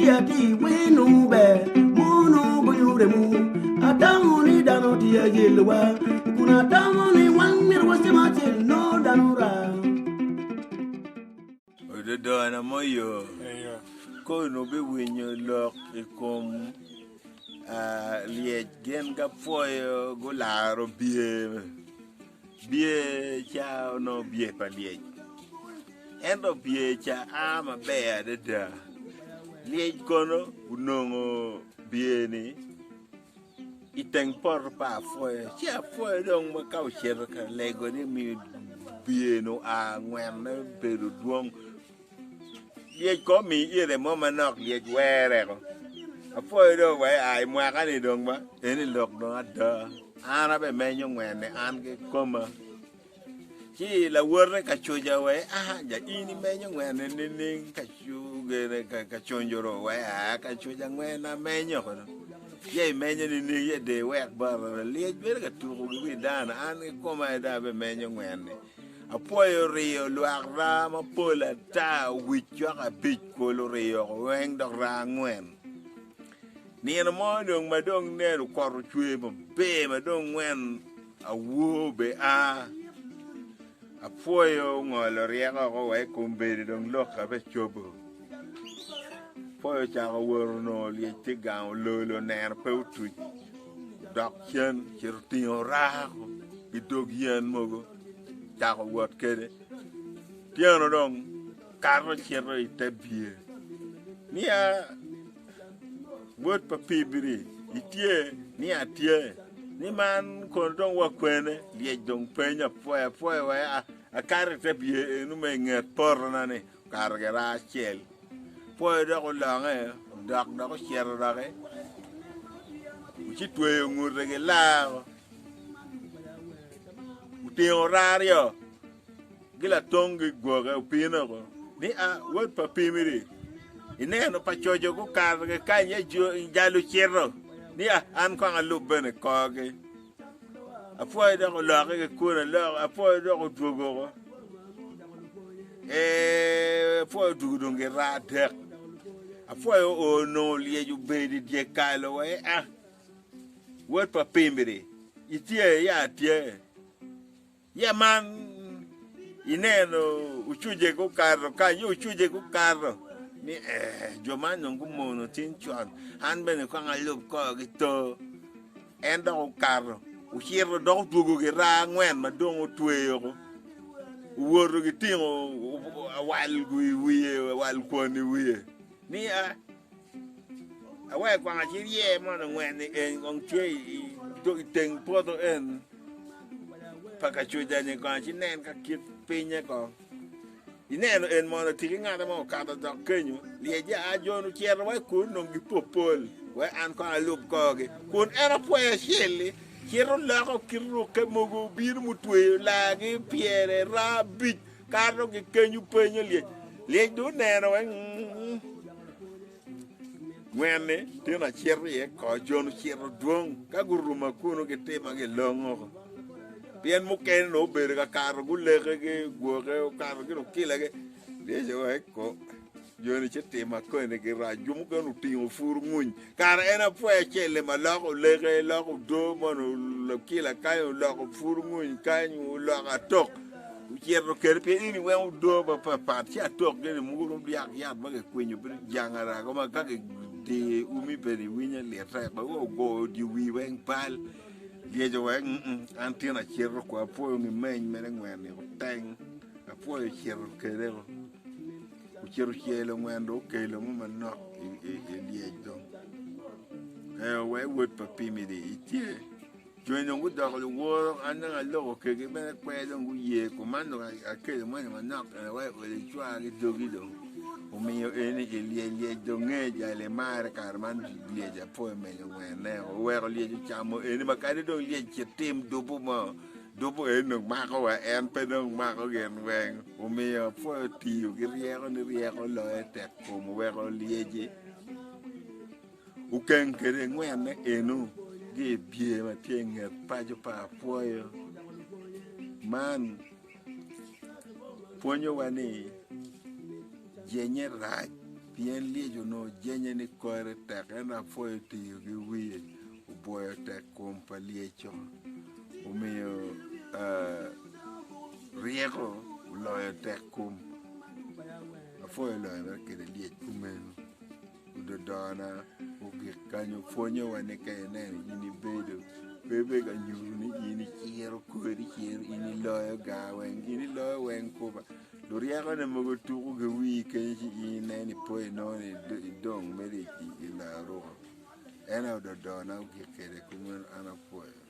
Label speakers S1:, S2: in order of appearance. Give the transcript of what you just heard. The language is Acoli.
S1: Tye atir winu ber mono gonyo remo Atamo ni dano tye ayelowa Kun atamo ni wan myero wacem acel no dano raa.
S2: Ododona moyo kono biwinyo lok i kom lyec gin ka pwoyo gularo bye, bye ca onongo bye pa lyec ento bye ca a maber adada lyec kono onongo bye-ni i teng poto pa apwoyo ci apwoyo dong ma ka ocito ka lego ni miyo bye-ni oa ngwenne bedo dwong Lyec kong omi ite mo manok lyec wereko. Apwoyo dong wa i mwaka-ni dong ba eni lok dong ada an abimenyo ngwen-ni an kikoma. Ci lawote ka coca wa aa ja in imenyo ngwen-ni nining ka conjoro wa aa ka coca ngwen amenyo kono ce imenyo nining ce dong iwek bota lyec bedo ka tuko ki wi dano an kikoma aye dong abimenyo ngwen-ni. Apwoyo oriyo lwak raa mapol ata, owic cok abic kol oriyo weng dok raa angwen. Nino mo dong ma dong neno kot ocwer maber ma dong ngwen awo be a, apwoyo ongolo ryeko oko wa i kombeddi dong lokka pe cobo. Apwoyo ocako wot onongo lyec tye gang ololo oneno pe otuc dok cen cito otingo raa ki dog yen mogo. cako wot kwede. Tyeno dong kato cito i te bye niya, Wod pa Pibiri, itye? Ni atye. Ni man kono dong wa kwene? Lyec dong penyo apwoya apwoya wa akato i te bye eno ma i nget potona-ni, okato gira acel. Pwoyo dok olonge, odok dok ocito doki, ocitweyo ngute ki laro. Otingo raa aryo ki latong gigwoke opine oko ni, A, wod pa Pimiri, ineno pa coco gukato ki kany jal ocito ni, A, an kong alub bene korgi. Apwoyo dok olokke ki kun aloko, apwoyo dok odwogo oko. Ee, apwoyo odwogo dong ki raa adek. Apwoyo oo onongo lyec obedo i dye kal wa i a. Wod pa Pimbiri, itye ya atye. Ya man ineno ocuce gukato kany, ocuce gukato ni eh, jo man dong gumono tin con, an bene kong alub korgi to. En dok okato, ocito dok odwogo ki raa angwen ma dong otweyo, owoto ki tingo awal-gu i wiye, awal kwon i wiye ni a Aweko kwang acel yer mono ngwen ni eni kong tye i teng poto en pa kacuca ni kong ci nen ka kit pinye kong ineno en mono tye ki ngat mo okato dok kenyo lyec a jo nu cito wa kun dong gipopol wek an kong alub korgi kun en apwoyo acel-li cito loko kit rukke mogo bino mutweyo lagi pyere raa abic kato ki kenyo penyo lyec lyec dong oneno wek Ngwen-ni tino acito iye ko jo-nu cito dwong, ka guruma kunu gitima gilongo, pien mukene nongo obedo ka kato guleke ki gwoke okato ki lukilagi lyec oweko jo-ni ci tima koni girac jo mukene otingo pur nguny kara en apwoyo acel-li ma loko oleke loko odo mono lukila kany oloko pur nguny kany oloko atok Ocito kwede pien eni weng odoo mapatpat ci atok gini mogo dong dyak yat ma kikwinyo bedo jang arago ma ka kidiyo i umi bene iwinyo litte ma ogoyo dye wii weng bal lyeco weng an tin acito kwa apwoyo ngimeny mere ngwen-ni oteng apwoyo ocito kwede ocito ocelo ngwen dong okelo mo manok i lyec dong ee wek wod pa pimidi itye. Joni dong gudoko luworo, an dong aloko kwedgi bene kwer dong guye kuman dong akelo moni manok ene wa i odi cwara ki dogi dong omiyo eni i lyec lyec dong nge jal imare kare man lyec apwoyo menyo ngwene oweko lyec ocamo eni ma kadi dong lyec cit tim dubu mo dubu eni dong mako wa en pe dong mako gin weng omiyo apwoyo tiyo ki ryeko ni ryeko loyo tek kom oweko lyeci Okeng kwede ngwenne eno gi i bye ma tye i nget paco pa apwoyo man pwonyowa ni jenye rac. Pien lyec onongo jenye ni kore tek ento apwoyo tiyo ki wiye obwoyo tek kom pa lyec-co omiyo ryeko oloyo tek kom. Apwoyo loyo mere kede lyec kumeno ododona ogik kany opwonyowa ni ka ineno in ibedo pe ibedo ka nyuto ni in iciro kodi iciro in iloyo gar weng in iloyo weng kuba. Luryekone mogo tuko ki wii kenyo ci in ineno ipo inongo ni idong mere i laro. En aye ododona ogik kwede kumeno an apwoyo.